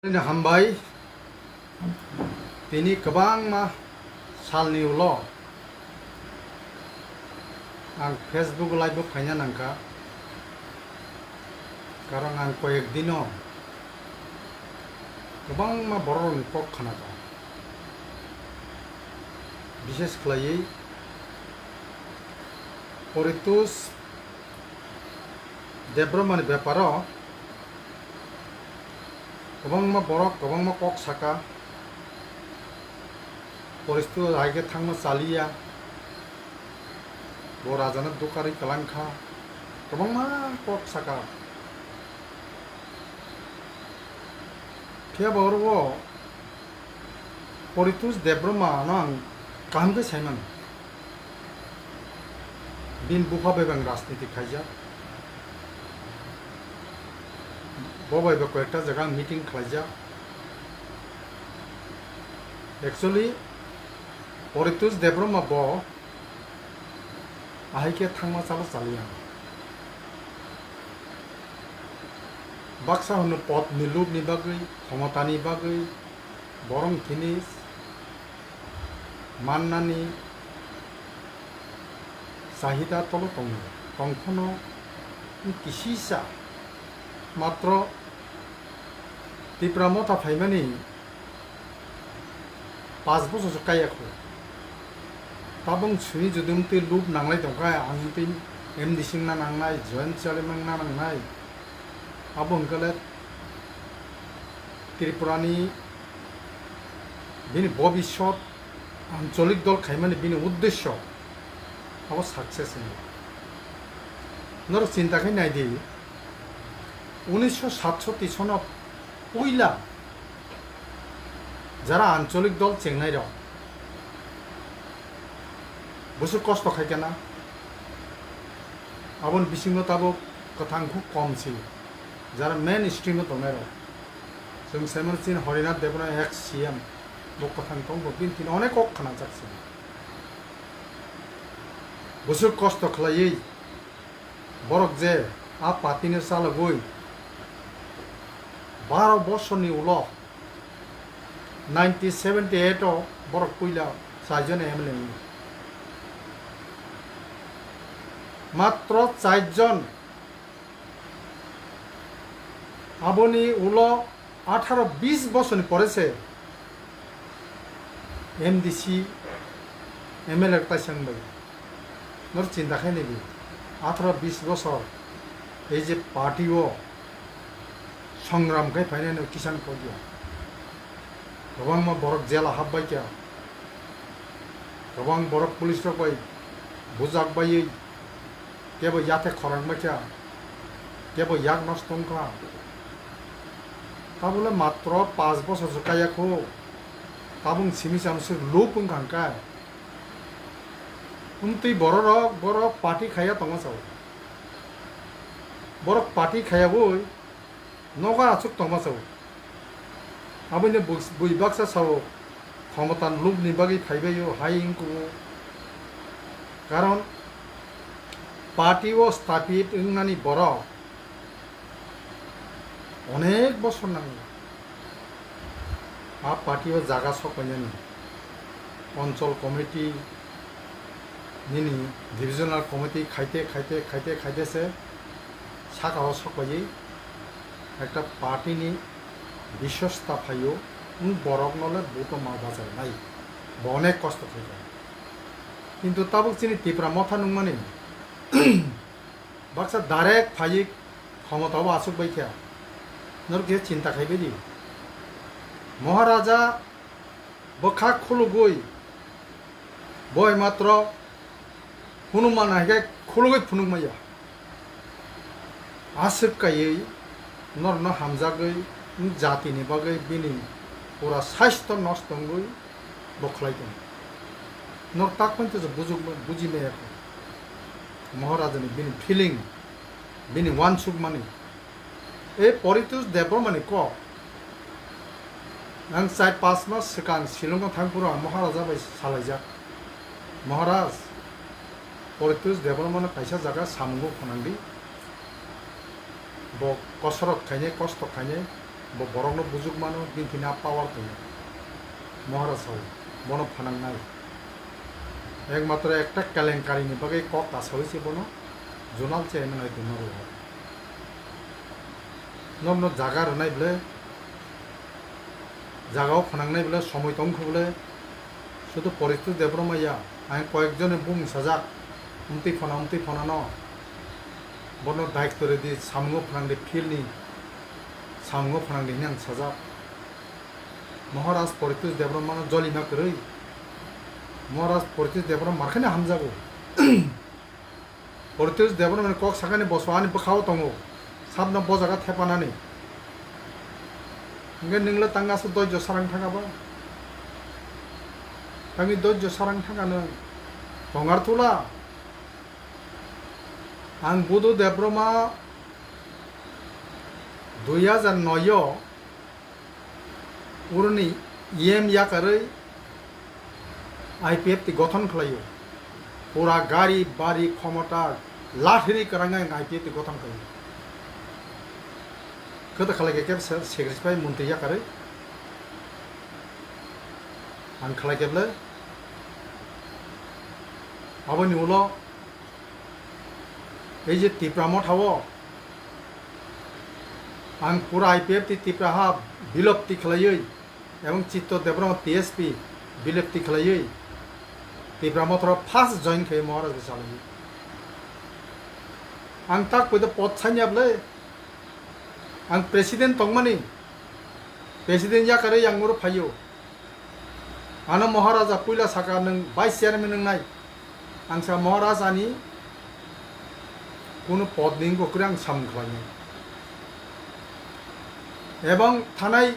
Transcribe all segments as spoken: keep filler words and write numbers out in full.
Hambai, tini kwbangma salni ulo ang Facebook live o phaina nangkha, karon ang koyek dino kwbangma bororokni kok khnakha, bishes khlaiwi Poritos Debbarmani beparo kwbangma borok kwbangma kok saka, Poritos hai khe thangma chaliya, bo rajano dukarwi kwlangkha, kwbangma kok saka. Phiya ba oro o Poritos Debbarma no ang kaham khe sai mano. Bini bupha bai bo ang rajniti khaijak. Bo bai bo koyekta jaga ang meeting khlaijak. Actually, Poritos Debbarma bo ahai khe thangma chalo chaliya. Baksa hwnwi podni lubni bagwi, khomotani bagwi, borok thini mannani chahida tolo tongo. Tongphano kisisa matro Tipra Motha phaimani pas bochor se kaya kho. Tabung simi jodi mtwi lub nanglai tongkha, ang mtwi M D C wngna nangnai, joint chairman wngna nangnai. Abo hwnkhe le Tripurani bini bobiswt ancholik dol khaimani bini uddesyo abo success wngwi. Norok chinta khe nai di, unisho satshoti sono puila jara ancholik dol chengnai rok bwswk kosto khai kana, aboni bisingo tabuk kwthang khub kom si, jara main stream o tongnai rok. Chwng sai mano chini Harinath Debbarma ex C M, bo kwthang tong, bo bini thani onek kok khnajak si. Bwswk kosto khlaiwi borok je a party no chalogwi baro bosorni ulo nineteen seventy eight o borok puila chaijon M L A wngwi. Matro chaijon. Aboni ulo atharo bis bosorni pore se M D C M L A kaisa wngbai. Nor chinta khai nai di, atharo bis bosor ei je party o songram khai phainai no Kisan Kodia. Kwbangma borok jela hapbai kha. Kwbang borok police rok bai bujak baiwi kebo yate khorang bai kha, kebo yak nosto wng kha. Tabole matro pas bosor se kaya kho. Tabung simi samswk lub wng kha hwnkhe. Wngtwi bororok, borok party khaiya tongma sao. Borok party khaiyawi nogo achuk tongma sao. Aboni bus-, bui baksa sao, khomota lubni bagwi phaibaio hai wngkhu. Karon party o stapit wngnani borok onek bosor nango. A party o jaga sokoinani, Anchal committee, nini divisional committee khaite, khaite, khaite, khaite se saka o sokoiwi ekta party ni bishosta phaio, wng borok no le vote o ma bachai nai, bo onek kosto khaikha. Kintu tabuk chini Tipra Motha nungmani baksa direct phaiwi khomota o achuk bai kha. Norok khe chinta khai bai di. Maharaja bwkha khulugwi boi matro phunukma nai khe khulugwi phunukmaya. Aswk kaiwi norokno hamjagwi jatini bagwi bini pura saisto nosto wngwi bo khlai tongo. Norok tak phano bujuk, buji maya kho. Maharajani bini feeling, bini uansukmani. E Poritos Debbarmani kok. Ang char pas mas swkang Shillong-o thang phuru ang Maharaja bai salaijak. Maharaj, Poritos Debbarmano kaisa jaga samungo khwnang di. Bo kosorot khainai, kosto khainai. Bo borokno bujuk mano, bini thani a power tongo. Maharaj sao, bono phanangnai. Ekmatro ekta kelenkari ni bagwi kok ta sawi se bono zonal chairman hai tongma rwo. Norno jaga rwnai bwle, jaga o phanangnai bwle, somoi tong kho bwle, sudu Poritos Debbarma ya, ang koyek jone bumung sajak, umtwi phana, umtwi phana no, bono daitto rwdi, samungo phanangdi, field ni samungo phanangdi hinwi ang sajak. Maharaj Poritos Debbarma no jolima kwrwi, Maharaj Poritos Debbarma markheno hamjago. Poritos Debbarmani kok sakani boso ani bwkhao tongo, sabno bo jaga thepanani. Hingke ningla tangasa doijo sarang thangaba? Tangwi doijo sarang thangano tongar tula? Ang Budu Debbarma dui hajar noi o Uroni E M yakarwi I P F T gothon khlaio. Pura gari, bari, khomota, lathiri kwrwngwi ang I P F T gothon khlaio. Kwta khlai khe khe se-, sacrifice montri yakarwi ang khlai khe bwle. Aboni ulo ei je Tipra Motha o ang pura I P F T Tipra ha bilopti khlaiwi, ebong Chitto Debbarma T S P bilopti khlaiwi Tipra Motha o first join khe Maharaj bai salaiwi. Ang tak poito pod sanya bwle, ang president tongmani, president yakarwi yang oro phaio. Ano Maharaja puila saka, "Nwng vice chairman wngnai." Ang sa, "Maharaja ni kunu pod ni wngkha kwrwi ang samung khlainai." Ebong thanai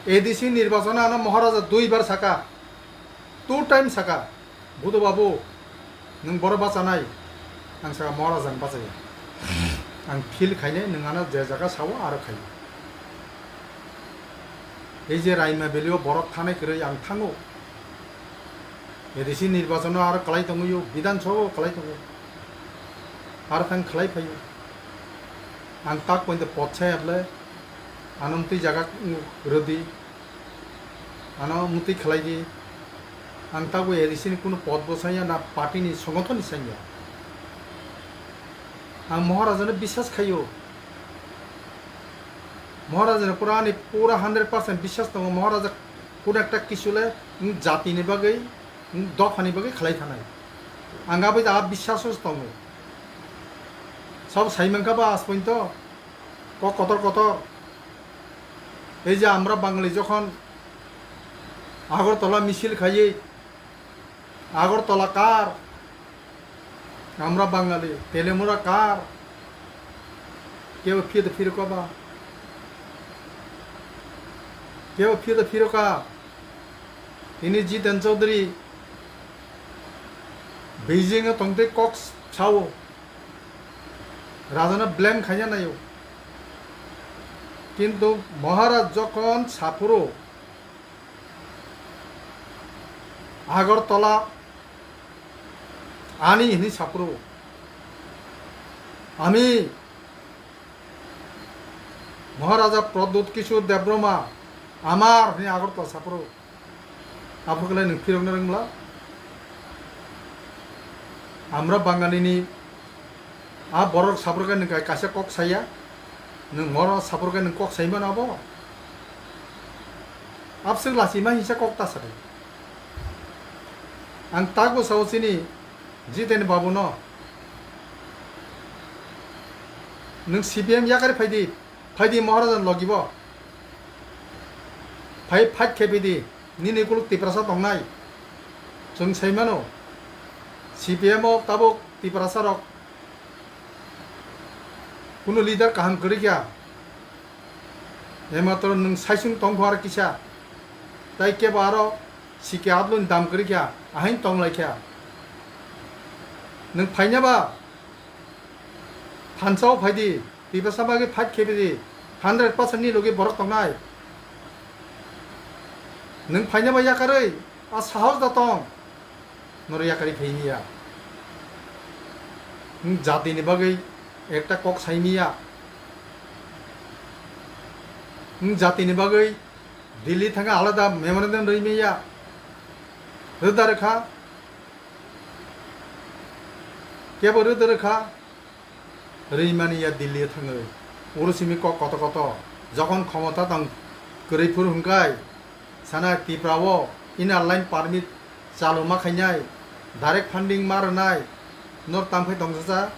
A D C nirbachon ano Maharaja duibar saka, two time saka, "Budu babu, nwng boro bachanai." Ang saka, "Maharaja ang bachaya. Ang feel khainai, nwng ano je jaga sao aro khainai." Ei je Raima Valley o borok thanai kwrwi ang thango. A D C nirbachon o aro kwlai tongwi o, Bidhan Sabha o kwlai tongo. Aro thang khlai phaio. Ang tak poito pod saya bwle, ano mtwi jaga rwdi, ano mtwi khlai di. Ang tabuk A D C ni kunu pod bo sanya na party ni songothon ni sanya. Ang Maharaja no biswas khaio. Maharaja no pura ani pura hundred percent biswas tongo. Maharaja kunu ekta kisu le, mm, jati ni bagwi, mm, dopha ni bagwi khlai thanai. Ang aboni a biswas o tongo. Sabo sai mankha ba aspon to, kok kotor kotor. Ei je amra Bangali jokhon Agartala misil khaiwi, Agartala kar, amra Bangali, Telemura kar, kebo phiyada phirokha ba? Kebo phiyada phirokha? Tini Jiten Chaudhary Beijing o tongtwi kok sao, Rajano blame khaina naio. Kintu Maharaj jokhon saphuru, Agartala ani hinwi saphuru, ami Maharaja Pradyut Kishore Debbarma amar hinwi Agartala saphuru. Aphuru khlai nwng phirokna rwngla? Amra Bangalini a borok saphuru khe nwng kaisa kok saya, nwng moro saphuru khe nwng kok sai mano abo? Abswk lachima hinsa kok ta sakai. Ang tago sao chini Jiten babu no, nwng C P M yakarwi phaidi, phaidi Maharaja logi bo. Phai fight khe phaidi, nini kuluk Tiprasa tongnai. Chwng sai mano, C P M o tabuk Tiprasa rok kunu leader kaham kwrwi kha. Ematro nwng saisung tong kho aro kisa. Tai kebo aro C K Abdul ni dam kwrwi kha, ahain tong lai kha. Nwng phaina ba, thansa o phaidi, Tiprasa bagwi fight khe phaidi, hundred percent ni logi borok tongnai. Nwng phaina ba yakarwi, a sahos da tong. Noro yakarwi phai miya. Nwng jatini bagwi ekta kok sai miya. Nwng jatini bagwi Delhi thangwi alada memorandum rwi manya. Rwda rwkha. Kebo rwda rwkha. Rwi mani ya Delhi thangwi. Oro simi kok koto koto. Jokhon khomota tong kwrwi phuru hwnkhai sana Tripura o inner line permit chalu ma khainai, direct funding ma rwnai, nor tang phai tong sa.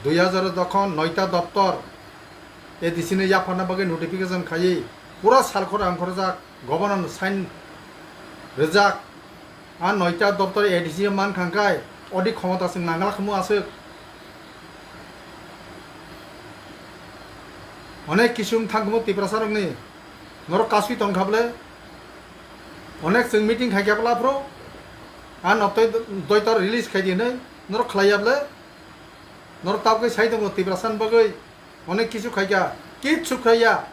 Dui hajar jokhon noita doptor A D C no yapharna bagwi notification khaiwi pura salkhor angkhorjak, governor no sign rwjak. A noita doptor A D C man khangkhai odi khomota chwng nangla khamu aswk. Onek kisum thangkumu Tiprasa rokni norok kasui tongkha ble. Onek chwng meeting khaikha bla phro. A notoi doito release khai di hinwi norok khlaiya ble. Norok tabukhe sai tongo Tiprasa ni bagwi. Onek kisu khaikha, kichu khlaiya.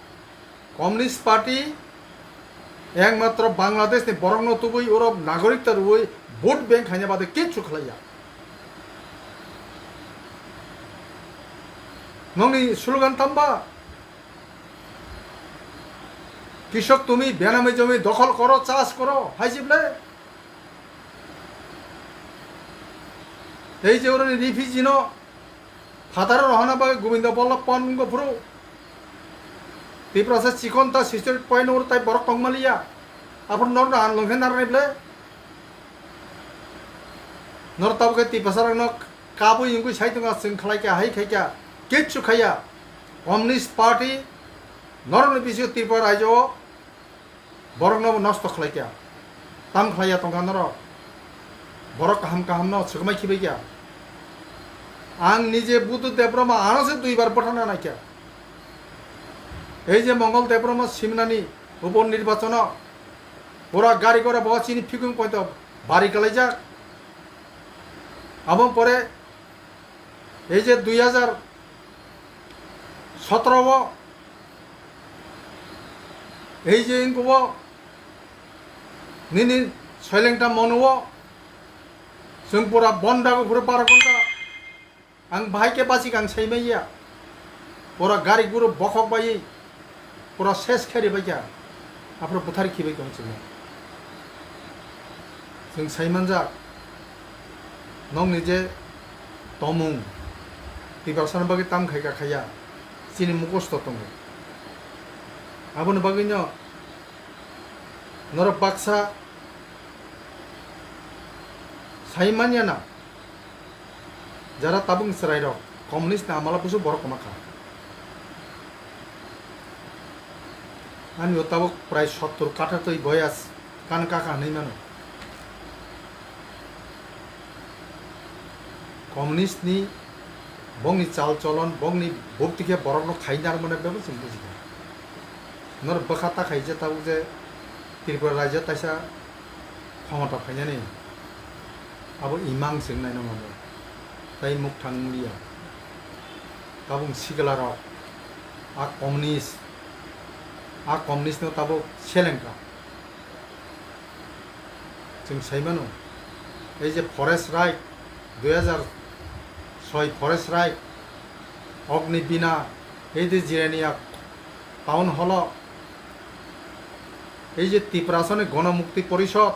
Communist Party ekmatro Bangladesh ni borok no tubui oro nagorik ta rwui vote bank khaina bade kichu khlaiya. Nongni slogan tamba? Kishok tumi benami jomi dokhol koro, chas koro, haisible. Tei je oroni refugee no phataro rohorna bagwi Gobindo Ballabh Pant wngkha phuru. Tiprasa chikon ta Sister Point oro tai borok tongmaliya. Aphuru norno ang longkhe narwknai ble. Nor tabukhe Tiprasa rokno kabui wngwi sai tongkha, chwng khlaikha, hai khaikha, kichu khaiya. Communist Party norokni bisingo Tripura rajyo o borokno bo nosto khlai kha. Tam khlai ya tongkha norok. Borok kaham kaham no swkmai khibai kha. Ang nije Budhu Debbarma ano se duibar bwthana nai kha. Ei je Mongol Debbarma simnani upo nirbachono pura gari gora bo chini phikung poito bari kalaijak. Abo pore ei je dui hajar sotoro o, ei je wngkha o nini soilengta mono o, chwng pura bonda go phuru baro ghonta. Ang bahai khe bachik ang sai manya. Pura gari guru bokhok bai pura ses khe ribai kha, aphuru bwthar khibai tong chwngno. Chwng sai manjak, nokni je tomung, Tiprasani bagwi tam khai kha khaiya, chini mukhusto tongo. Aboni bagwino norok baksa sai manya na, jara tabuk chwrairok communist ni amala busu borok kwma kha. Ani o tabuk prai sottor katha twi boyas kan kaka hinwi mano. Communist ni bongni chal cholon, bongni bukti khe borokno khai narwkmani bebo chwng bujikha. Norok bwkha ta khai je tabuk je Tripura rajyo taisa khomota phainani abo imang se wngnaino mano, tai mukthang wngya. Tabuk sikla rok a communist, a communist no tabuk selengkha. Chwng sai mano, ei je forest right, dui hajar soi forest right, Ogni Bina, ei je Jirania town hall o, ei je Tiprasani Gono Mukti Porishod,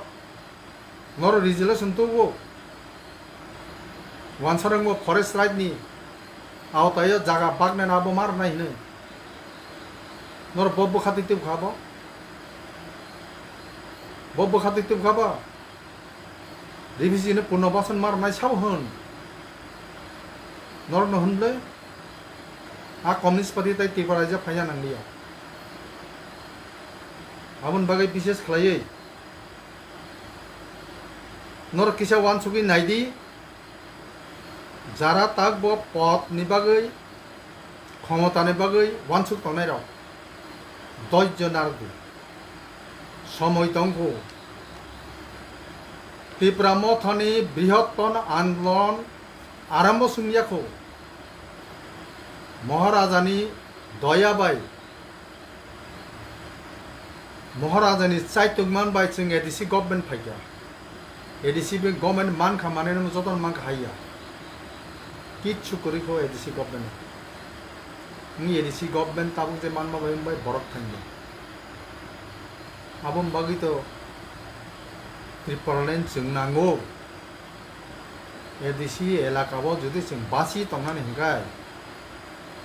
noro resolution tubu, wansarangbo forest right ni awtaio jaga bagnani abo ma rwnai hinwi. Noro bo bwkha twi tubkha bo? Bo bwkha twi tubkha bo? Refugee no punno basan ma rwnai sabo hwn? Norokno hwn ble? A Communist Party tai Tripura rajyo phaina nangliya. Aboni bagwi bises khlaiwi norok kisa wansugwi naidi. Jara tak bo pod ni bagwi, khomota ni bagwi wansuk tongnai rok dosh jon narwkdi. Somoi tongkhu. Tipra Motha ni brihotton andolon arambo sumyakhu. Maharaja ni doya bai Maharaja ni chaitokman bai chwng A D C government phaikha. A D C bai government mankha, manwi no jotono mankha haiya. Kichu kwrwi kho A D C government. Wng A D C government tabuk je manma bai wng bai borok thangya. Aboni bagwi to Tipraland chwng nango. A D C elaka o jodi chwng basi tongnani hwnkhe,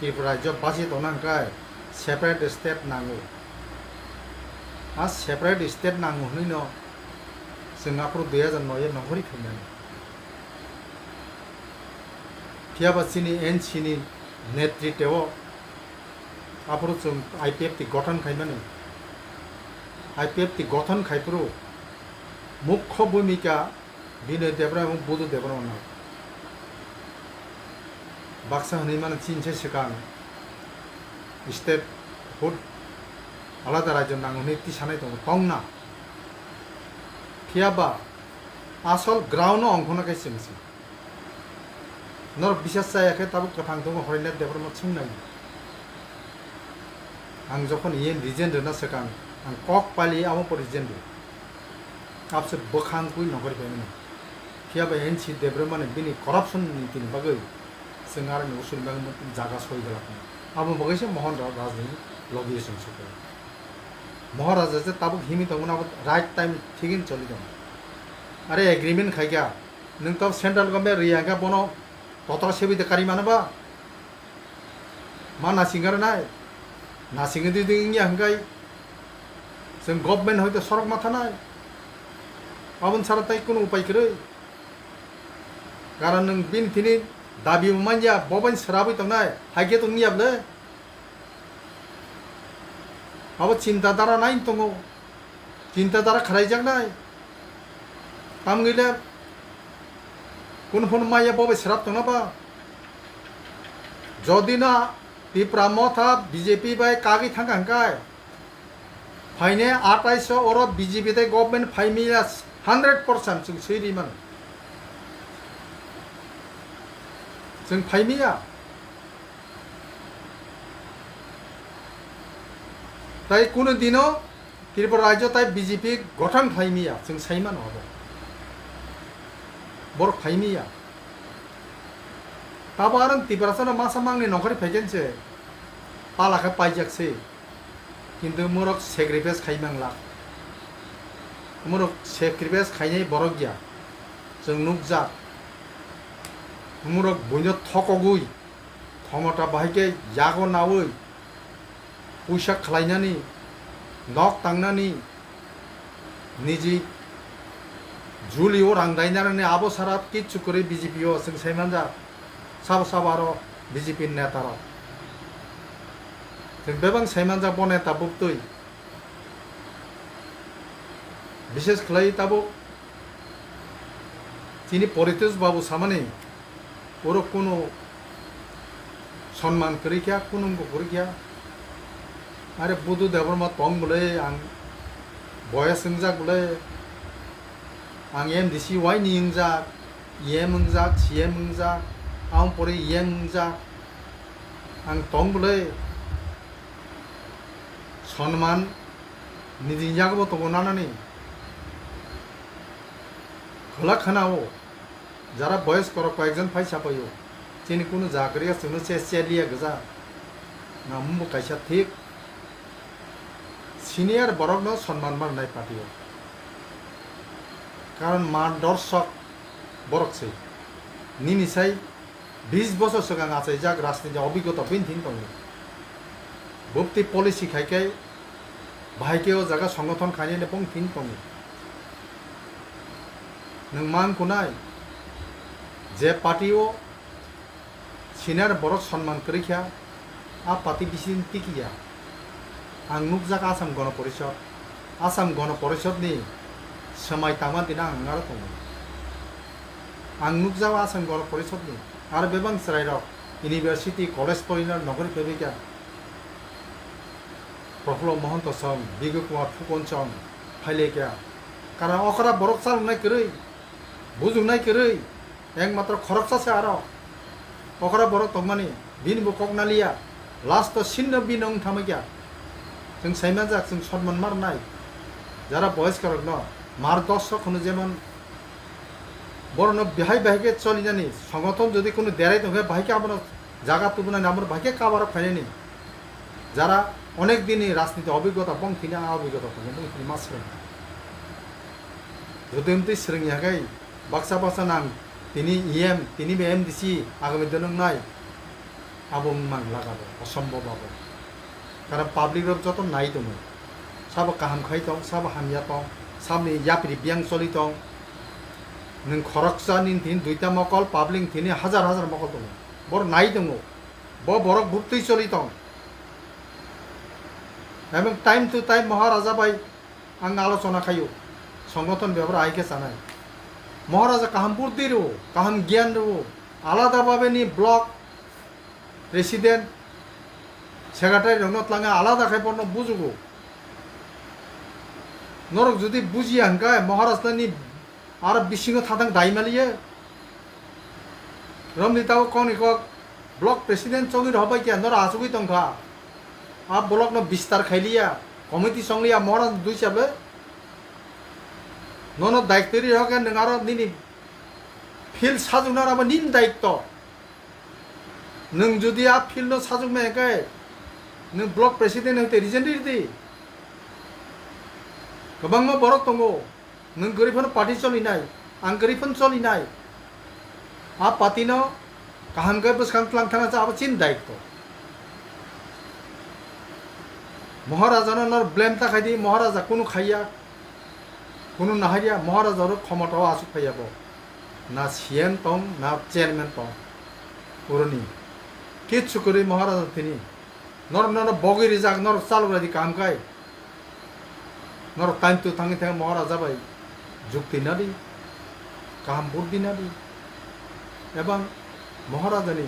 Tripura rajyo basi tongna hwnkhe separate state nango. A separate state nango hwnwi no chwng aphuru dui hajar noi o nongkhorwi khainani. Phiya ba chini N C ni netriteo aphuru chwng I P F T gothon khaimani. I P F T gothon khaiphuru mukho bhumika Binoy Debbarma, Budu Debbarma no baksa hwnwi mano chini se swkang statehood alada rajyo nango hwnwi tisanai tongo, tongna. Phiya ba asol ground o ongkhorna khe chwng se. Norok bisas chaya khe tabuk kwthang tongo Horinath Debbarma swngnai. Ang jokhon yen resign rwna swkang ang kok pali amo po resign rw. Abse bwkhang twi nongkhorwi phaimani. Phiya ba N C Debbarma ni bini corruption ni tini bagwi chwng aroni usuri bagwi jaga soi galak. Abo bagwi se Mohon Ra-, Rajni logi chwng sokoi. Mohon Raja je tabuk himi tongo abo right time thik hin choli tongo. Are agreement khai kha. Nwng to central government riya hwnkhe bono totra sebui de kari mano ba? Ma nasing gari nai? Nasing di di wngya hwnkhe chwng government hoito sorok ma thanai. Aboni sara tai kunu upai kwrwi. Karon nwng bini thini dabi manya bo bai srabwi tongnai. Hai khe to wngya bwle? Abo chinta dara nai tongo, chinta dara khlaijaknai. Tamgwile kunu phano maya bo bai srap tongna ba? Jodi na Tipra Motha B J P bai kagwi thangkha hwnkhe, phaine atais o oro B J P tei government phaimiya hundred percent chwng swi ri mano. Chwng phaimiya. Tai kunu dino Tripura rajyo tai B J P gothon khlai miya, chwng sai mano abo. Borok phai miya. Tabo arang Tiprasano masa mangni nongkhorwi phai khe se pala khe paijak se. Kintu umorok sacrifice khai manglak. Umorok sacrifice khainai borok ya. Chwng nukjak. Umorok buino thokogwi. Khomota bahai khe yago naui puisa khlainani, nok tangnani, niji julio rang dainani abo sara kichu kwrwi B J P o chwng sai manjak. Sabo sabo aro B J P ni neta rok. Chwng bebak sai manjak bo neta buktwi. Bishes khlai tabuk chini Paritosh babu samani oro kunu sonman kwrwi kha, kunu wngkuk kwrwi kha. Are Budu Debbarma tong bwle, ang boyes wngjak bwle, ang M D C Y ni wngjak, E M wngjak, C M wngjak, ang pore E M wngjak, ang tong bwle. Sonman nijini yago bo tongo nanani. Khwla khwnao, jara boyes korok koyekjon phai sapaio. Chini kunu ja kwrwi ya chwngno che che liya gwja. Nang bo kaisa thik. Senior borokno sonman ma rwnai party o. Karon ma dorsok borok se. Nini sai bis bosor swkang achaijak rajniti obigota bini thini tongo. Bupti policy khai khe bahai khe o jaga songothon khainani bong thini tongo. Nwng mang kunai je party o senior borok sonman kwrwi kha, a party bising tiki ya. Ang nukjak Assam Gona Porishod. Assam Gona Porishod ni swmai tangma dina ang aro tongo. Ang nukjak Assam Gona Porishod ni aro bebak chwrai rok university, college porina nokori phaibai kha. Profula Mohanta song, Bijoy Kumar Phukon song phailaikha. Karon okra borok chaloknai kwrwi, bujuknai kwrwi, ekmatro khoroksa se aro. Okra borok tongmani, bini bo kok naliya. Last o sinno bini wng thamwi kha. Chwng saimanjak, chwng sonman ma rwnai. Jara boyes korokno mar dos sok hwno jemon borokno bahai bahai khe cholinani, songothon jodi kunu derai tongkhe bahai khe abono jaga tubunani, abono bahai khe cover up khainani. Jara onek dini rajniti obhiggota, bong tini a obhiggota tongo, bong tini ma swrwng. Jodi wngtwi swrwngya khe baksa baksa nang tini E M, tini be M D C agami dino wngnai, abo wng mang laga bo, osombhob abo. Karon public rok joto nai tongo, sabo kaham khai tong, sabo hamya tong, saboni yapri biyang choli tong. Nwng khoroksa ni tini duita mokol, public tini hazar hazar mokol tongo, boro nai tongo, bo borok buktwi choli tong. Ebong time to time Maharaja bai ang alochona khaio, songothon bebra hai khe chanai. Maharaja kaham buddhi rwo, kaham gyan rwo, alada babe ni block president, secretary rokno tlangwi alada khai bono bujugo. Norok jodi bujiya hwnkhe Maharaj ni aro bisingo thatang dai maliya. Romni tabo kokni kok block president chongwi rohor bai khe norok achugwi tongkha. A block no bistar khailiya, committee chongliya, Maharaj dui chable. Nono daitwi ri hokhe nwng aro nini field sajwkna abo nini daitw. Nwng jodi a field no sajwkmaya khe nwng block president hwnkhe resign ridi. Kwbangma borok tongo, nwng kwrwi phano party cholinai, ang kwrwi phano cholinai. A party no kaham khe bwskang tlang thangna cha abo chini daitw. Maharaja no nor blame ta khaidi, Maharaja kunu khaiya, kunu naharya, Maharaja ro khomota o aswk phaiya bo. Na C M tong, na chairman tong. Uroni. Kichu kwrwi Maharaja tini. Nor, nor, nor bogwi rijak, nor chalok radi kaham khai. Nor time to thangwi thangwi Maharaja bai jukti nadi. Kaham buddhi nadi. Ebang Maharaja ni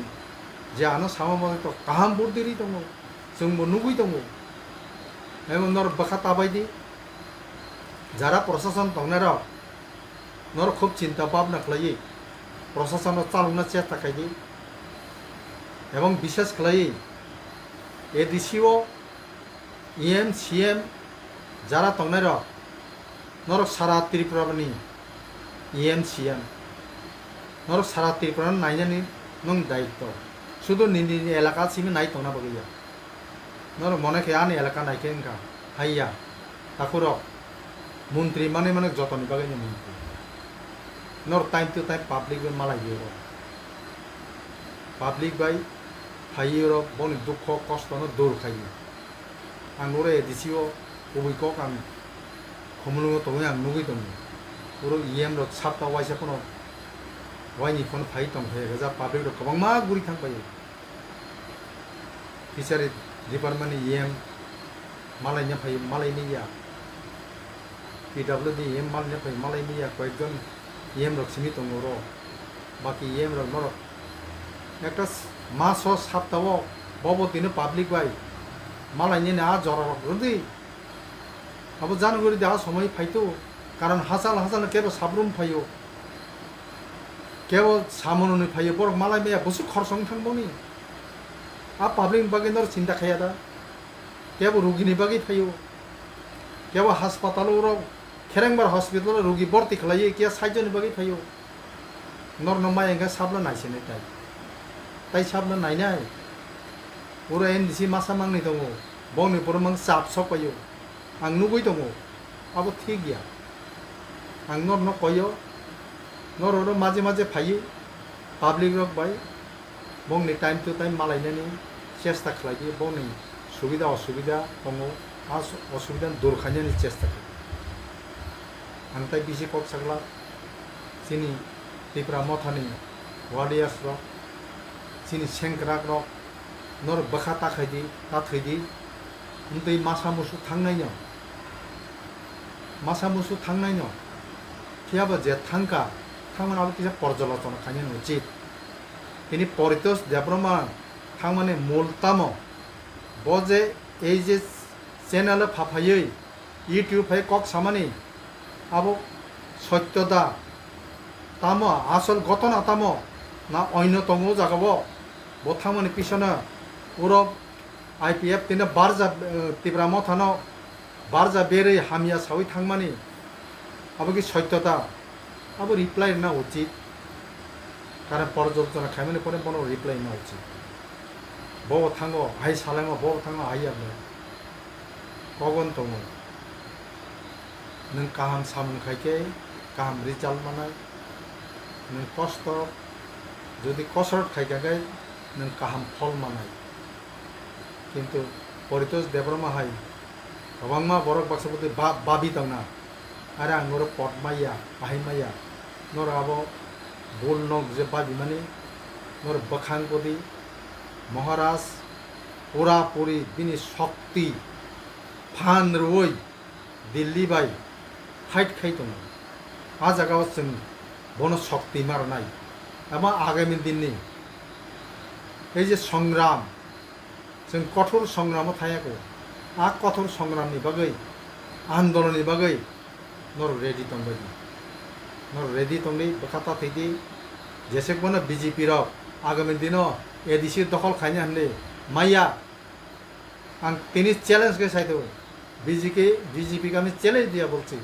je ano sama mani to kaham buddhi ri tongo. Chwngbo nugwi tongo. Ebang nor bwkha tabai di. Jara prosason tongnai rok. Norok khub chinta bhabna khlaiwi prosasono chalokna chesta khaidi, ebong bishes khlaiwi A D C o E M, C M jara tongnairok, norok sara Tripura ni E M, C M, norok sara Tripura no nainani nwng daitw, sudu nini, nini elaka simi nai tongna bagwi ya. Norok mone khe ani elaka naikhe wngkha, haiya, takhurok, montri manwi manwi jotoni bagwi ni montri. Norok time to time public bai malai di oro. Public bai phaiwi oro boni dukho kosto no dur khai di. Ang oro A D C o kubui kok ang Khumulwngo tongwi ang nugwi tongo. Oro E M rok sapta waisa phano waini phone phai tong khe rwjak public rok kwbangma guri thang paio. Fishery Department ni E M malaina phai malaimaya, P W D E M malaina phai malaimaya, koyekjon E M rok simi tongo oro, baki E M rok norok ekta s-, maso saptao bobo tini public bai malainani a jora rok rwdi. Abo jani guri da somoi phaito, karon hachal hachal kebo sabrum phaio, kebo samononi phaio, borok malai maya bwswk khoroksa wng thang boni. A public ni bagwi noro chinta khaiya da, kebo rugini bagwi phaio, kebo haspatalo rok kherengbar hospital o rugi borti khlaiwi kiya saichoni bagwi phaio. Norno maya hwnkhe sabla naisinai tai. Tai sabla nainai. Oro N D C masa mangni tongo. Bongni borok mang chap sok paio. Ang nugwi tongo. Abo thik ya. Ang norno koyo. Nororo maje maje phaiwi public rok bai. Bongni time to time malainani chesta khlai di, bongni subida osubida tongo, a su-, osubida dur khainani chesta khlai di. Ang tai bisi kok sakla, chini Tipra Mothani warriors rok, chini sengkrak rok, norok bwkha ta khai di, ta thwi di, wngtwi masa musu thangnai no, masa musu thangnai no, phiya ba je thangkha, thangmani abo kisa porjalochona khainani uchit. Tini Paritosh Debbarma thangmani mul tamo? Bo je ei je channel o phaphaiwi YouTube hai kok samani, abo sotyo da? Tamo asol gotona tamo? Na oino tongo o jaga bo? Bo thangmani pisono uro I P F tini barja, eh, Tipra Mothano barja berwi hamya sawi thangmani, abo ki sotyo da? Abo reply rwna uchit. Karon porjalochona khaimani pore bono reply rwna uchit. Bo thango, hai salaima bo thango, hai ya. Kogon tongo. Nwng kaham samung khai khe kaham result manai. Nwng kosto, jodi kosrot khai kha khe nwng kaham phol manai. Kintu Paritosh Debbarma hai kwbangma borok baksa bwtwi ba-, babi tongna. Are ang norok pot maya, ahai maya. Norok abo bul nok je babimani, norok bwkhang kodi, Maharaj pura puri bini shokti phan rwui Delhi bai fight khai tongo. A jagao chwng bono shokti ma rwnai. Abo agami dinni ei je songram, chwng kothor songramo thaya kho. A kothor songramni bagwi, andolonni bagwi norok ready tongbai di. Norok ready tongdi, bwkha ta thwidi. Jesek bono B J P rok agami dino A D C dokhol khaina hwnwi maya. Ang tini challenge khe sai tongo. B J P, B J P ke ami challenge diya bolchi.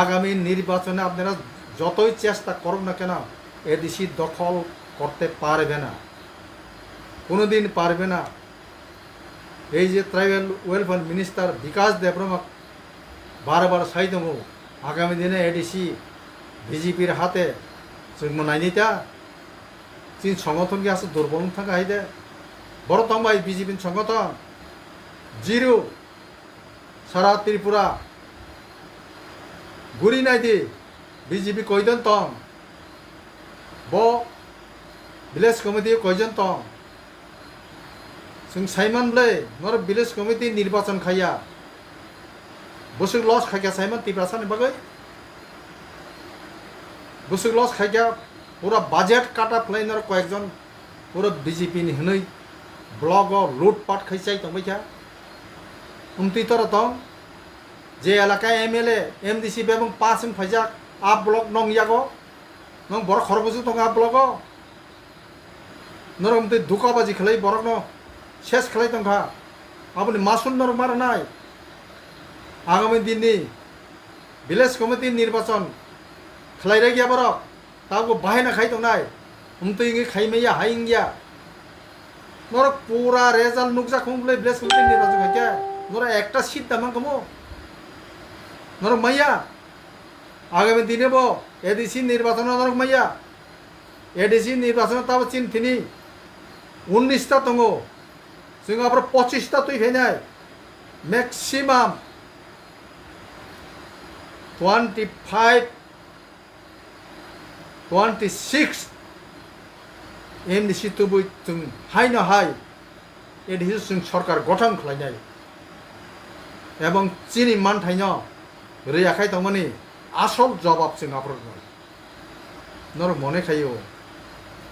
আগামী নির্বাচনে আপনারা যতই চেষ্টা করুন না কেন, এডিসি দখল করতে পারবে না, কোনোদিন পারবে না। এই যে ট্রাইবাল ওয়েলফেয়ার মিনিস্টার বিকাশ দেববর্মা বারবার sai tongo, আগামী দিনে এডিসি বিজেপির হাতে, chwng mwnai nita, chini সংগঠন ki aswk দুর্বল wng thangkha hai de? Borok tong bai B J P ni সংগঠন? Zero. Sara Tripura guri nai di, B J P koijon tong? Bo village committee koijon tong? Chwng saiman bwle, norok village committee nirbachon khaiya. Bwswk loss khaikha saiman Tiprasani bagwi? Bwswk loss khaikha, pura budget cut off khlai norok koyekjon, pura B J P ni hwnwi block o loot pat khai chai tongbaikha. Wngtwi toro tong, je elaka M L A, M D C bebak pass wng phaijak, a block nong yago, nong borok khorok bwswk tongo a block o. Norok wngtwi dukabaji khlai borokno ses khlai tongkha. Aboni masul norok ma rwnai. Agami dinni village committee nirbachon khlai rwkya borok. Tabuk bahai na khai tongnai. Wngtwi wngwi khai maya, hai wngya. Norok pura result nukjak wng bwlai village committee nirbachon khaikhe. Norok ekta seat da mankhamu. Norok maya. Agami dine bo A D C nirbachon norok maya. A D C nirbachon tabo chini thini unnish ta tongo. Chwng aboro pochis ta twi phainai. Maximum twenty five, twenty six M D C tubui chwng haino hai A D C chwng sorkar gothon khlainai. Ebong chini manthaino rwya khai tongmani asol jobab chwng aphuru rwnai. Norok mone khaio,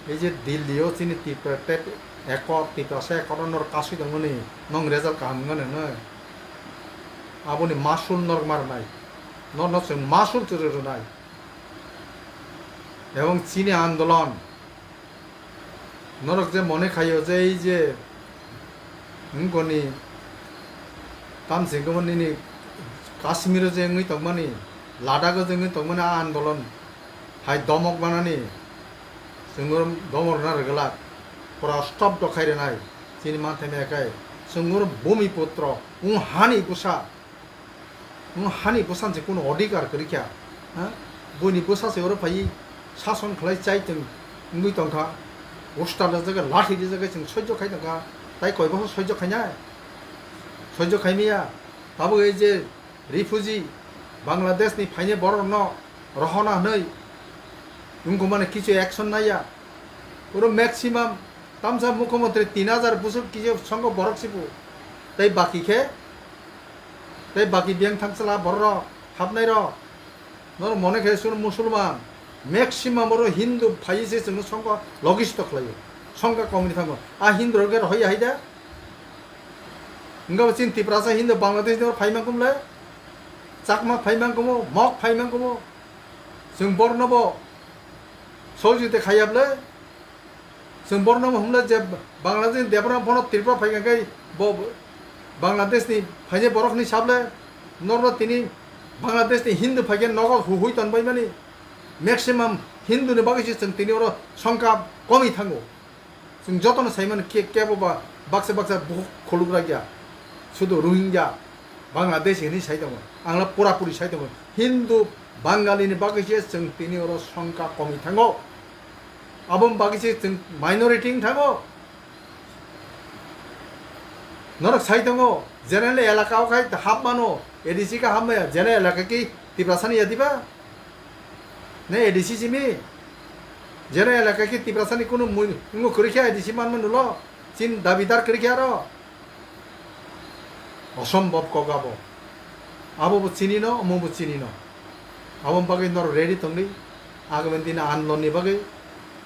ei je Delhi o chini Tipra State Accord, Tiprasa Accord o norok kasui tongmani, nong result kaham wngmani hwnwi. Aboni masul norok ma rwnai, norokno chwng masul chwrwi rwnai. Ebong chini andolon, norok je mone khaio je ei je wngkoni tamsingkhe nini Kashmir o je wngwi tongmani, Ladakh o je wngwi tongmani a andolon hai domok manani chwng oro domok rwna rwglak, pura stop dokhai rwnai chini manthaima ekai chwng oro bhumi putro wng hani bwsa. Nwng hani bwsani se kunu odhikar kwrwi kha, ha? Buini bwsa se oro phaiwi sason khlai chai tong wngwi tongkha, usta rijagwi lathi rijagwi chwng soijo khai tongkha, tai koi boso soijo khainai? Soijo khaimaya. Tabuk ei je refugee, Bangladesh ni phainai borok rokno rohona hwnwi wngkukmani kichu action naiya. Oro maximum tamsa mukhyamantri tin hajar bwswk kisa songkho borok sibu. Tei baki khe, tei baki biyang thangchwla borok rok, hapnai rok. Norok mone khe chwng Musulman, maximum oro Hindu phaiwi se chwngno songkho logisto khlaio. Songkha komni thango. A Hindu rok khe rohoi hai da? Wngkha bo chini Tiprasa Hindu Bangladesh ni phai mangkuk le? Chakma phai mangkuk mo, Mok phai mangkuk mo? Chwng borno bo sohojogita khaiya bwle? Chwng borno hwnle je Bangladesh ni Debbarma bono Tripura phaikha khe bo Bangladesh ni phainai borok hwnwi sa bwle? Norno tini Bangladesh ni Hindu phaikhe nogo huhui tonbaimani, maximum Hindu ni bagwi se chwng tini oro songkha komwi thango. Chwng jotono sai mano, ke-, kebo ba baksa baksa bukhuk khuluk rakya. Sudu Rohingya, Bangladesh hinwi sai tongo. Angla pura puri sai tongo. Hindu, Bangali ni bagwi se chwng tini oro songkha komwi thango. Aboni bagwi se chwng minority wng thango. Norok sai tongo, general elaka o khai hap mano, A D C khe hap maya, general elaka ki Tiprasa ni ya diba? Ne A D C simi? General elaka ki Tiprasa ni kunu mui-, mungo kwrwi khe A D C man mano lo? Chin dabidar kwrwi khe aro? Osombhob kok abo. Abo bo chini no, omo bo chini no. Abo bagwi norok ready tongdi. Agami dini andolon ni bagwi,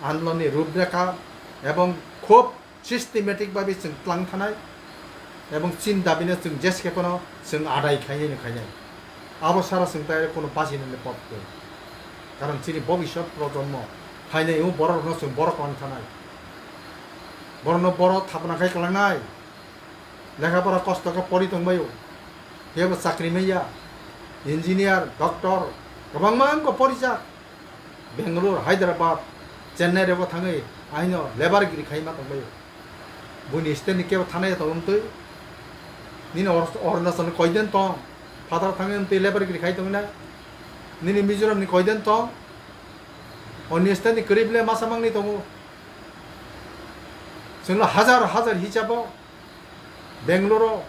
andolon ni ruprekha ebong khub systematic babi chwng tlang thanai ebong chin dabino chwng jeske phano chwng adai khainai no khainai. Abo sara chwng tai kono bachinani pot kwrwi. Karon chini bobisot projonmo phainai o borok rokno chwng borok lang thanai. Borokno borok thapna khai kwlangnai. Lekha pora kosto khe pori tongbaio. Kebo chakri manya. Engineer, doctor, kwbangma wngkha porijak. Bangalore, Hyderabad, Chennai rego thangwi ahino labour giri khai ma tongbaio. Buini state ni kebo thanai ya tongtwi. Nini Or-, Arunachal ni koiden tong. Phatar thangwi twi labour giri khai tongna. Nini Mizoram ni koiden tong. Oni state ni kwrwi ble masa mangni tongo. Chwngno hajar hajar hisabo Bangalore,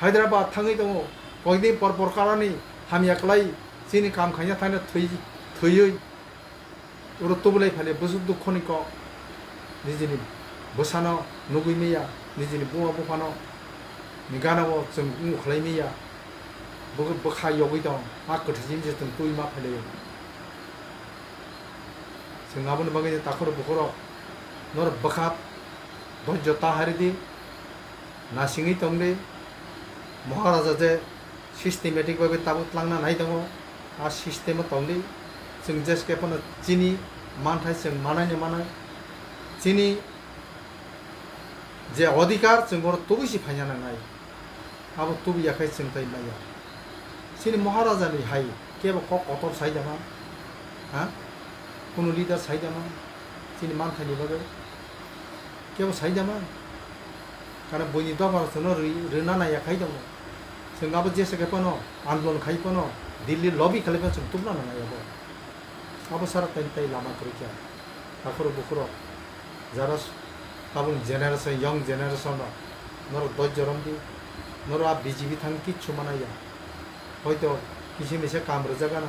Hyderabad thangwi tongo. Koidin por por karani hamya kwlai chini kam khaina thangna thwi-, thwiwi. Oro tubulai phale bwswk dukhoni kok. Nijini bwsano nugwi manya, nijini buma buphano ni gana o chwng wngkhlai manya. Bwkha yogwi tong, a kwthwi jini se chwng twi ma phailaio. Chwng aboni bagwi takhoro bukhoro norok bwkha doijjo ta hari di, nasingwi tong di. Maharaja je systematic bagwi tabuk tlangna nai tongo, a system o tong di. Chwng jeske phano chini manthai chwng manai ni manai, chini je odhikar chwng oro tubui si phaina nangnai. Abo tubu ya khai chwng tai maya. Chini Maharaja ni hai kebo kok kotor sai da man? Ha? Kunu leader sai da man? Chini manthaini bagwi kebo sai da man? Kana buini dopha rok chwngno ri-, rwna nai ya khai tongo. Chwng abo jesa khai phano, andolon khai phano, Delhi lobby khlai phano chwng tubna nangnai abo. Abo sara tai tai lama kwrwi kha. Takhoro bukhoro jara s-, tabuk generation, young generation rok, norok doijjo romdi, norok a B J P thang kichu manaya. Hoito kisa misa kam rwjak gana,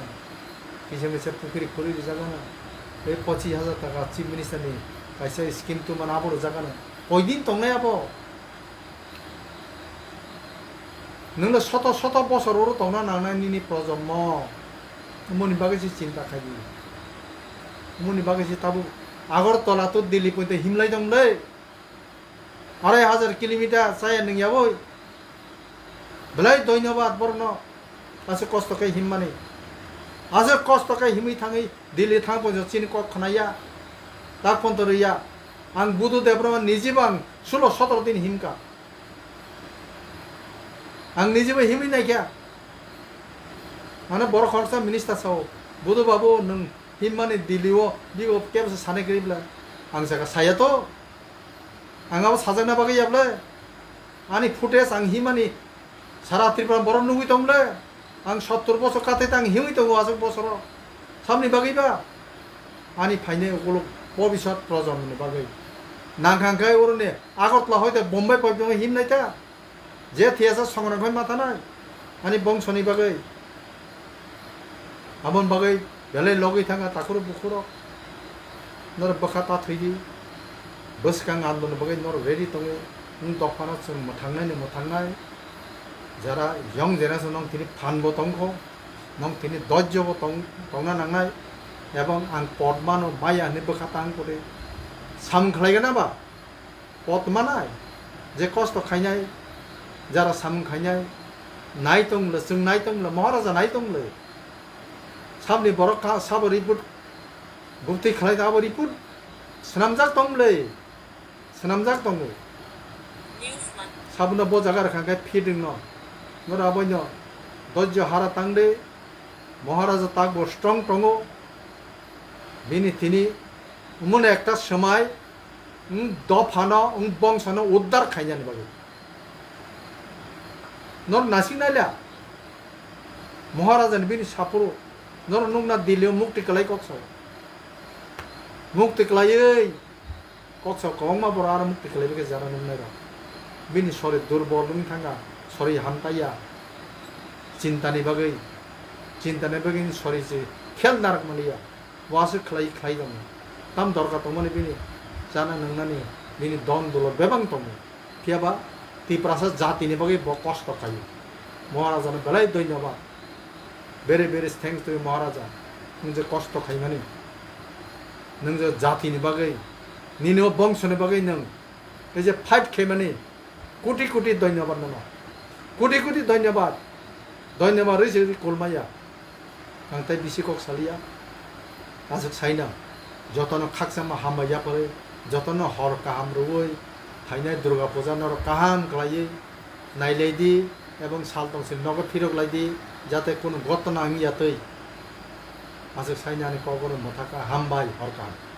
kisa misa pukri khuri rwjak gana, tei pochis hajar taka chief minister ni kaisa scheme tubumani abo rwjak gana. Koidin tongnai abo? Nwngno soto soto bosor oro tongna nangnai nini projonmo. Omoni bagwi se chinta khai di. Omoni bagwi se tabuk Agartala to Delhi poito himlai tong le. Arai hajar kilometer chaya nwng yaboi. Belai dhonyobad borokno. Aswk kosto khe himmani. Aswk kosto khe himwi thangwi Delhi thang poito chini kok khnaya. Tak phone to rwya. Ang Budhu Debbarma nijebo ang sulo sotoro din himkha. Ang nijebo himwi naikha. Mane borok khoroksa minister sao, "Budhu babu, nwng himmani Delhi o bibo kebo se sanai kwrwi bwle?" Ang saka, "Saya to. Ang abo sajakna bagwi ya bwle? Ani footage ang himmani sara Tripura borok nugwi tong bwle? Ang sottor bosor kathai tang himwi tongo aswk bosoro. Samni bagwi ba? Ani phainai ukuluk bobisot projonmoni bagwi. Nangkha hwnkhe oroni Agartala hoite Bombay poito himnai ta? Je thiyasa songrang khai mathanai ani bongsoni bagwi. Aboni bagwi belai logwi thangkha takhurok bukhurok. Norok bwkha ta thwidi. Bwskang andolon bagwi norok ready tongo. Nwng dophano chwng mwthangnai ni mwthangnai. Jara young generation nwng tini phan bo tongkho, nwng tini dojjo bo tong-, tongna nangnai. Ebong ang pot mano maya hinwi bwkha ta wngkho de. Samung khlai gana ba? Pot manai, je kosto khainai, jara samung khainai, nai tong le, chwng nai tong le, Maharaja nai tong le. Sabni borok kha, sabo report, bubtwi khlai abo report swnamjak tong le, swnamjak tongo. Sabono bo jaga rwkha khe fit wngno. Norok aboino dojjo hara tang de, Maharaja takbo strong tongo. Bini tini umuni ekta swmai, wng dophano, wng bongsono uddar khainani bagwi. Nor nasing naila, Maharajani bini sapuru, nor nukna Delhi-o mukti kwlai kok sao. Mukti kwlaiwi kok sao kwbangma borok aro mukti kwlaiwi khe jana nuknai rok. Bini sorir durbol wngwi thangkha, sorir hamtaiya, chintani bagwi, chintani bagwi sorir se khel narwk manliya. Bo aswk khlai khlai tongo. Tam dorkar tongmani bini chana nwngnani, bini don dolo bebang tongo. Phiya ba Tiprasa jatini bagwi bo kosto khaio. Maharajano belai dhonyobad. Very, very thanks to you, Maharaja. Nwng je kosto khaimani, nwng je jatini bagwi, nini o bongsoni bagwi nwng ei je fight khaimani, koti koti dhonyobad nono. Koti koti dhonyobad. Dhonyobad rwi se kulmaya. Ang tei bisi kok saliya. Aswk saina. Jotono khakchangma hambai yapharwi, jotono hor kaham rwui phainai Durga Puja norok kaham khlaiwi nailai di, ebong sal tongsil nogo phirok lai di, jate kunu gotna wngya twi. Aswk saina ani kokborok mwthakha, hambai, hor kaham.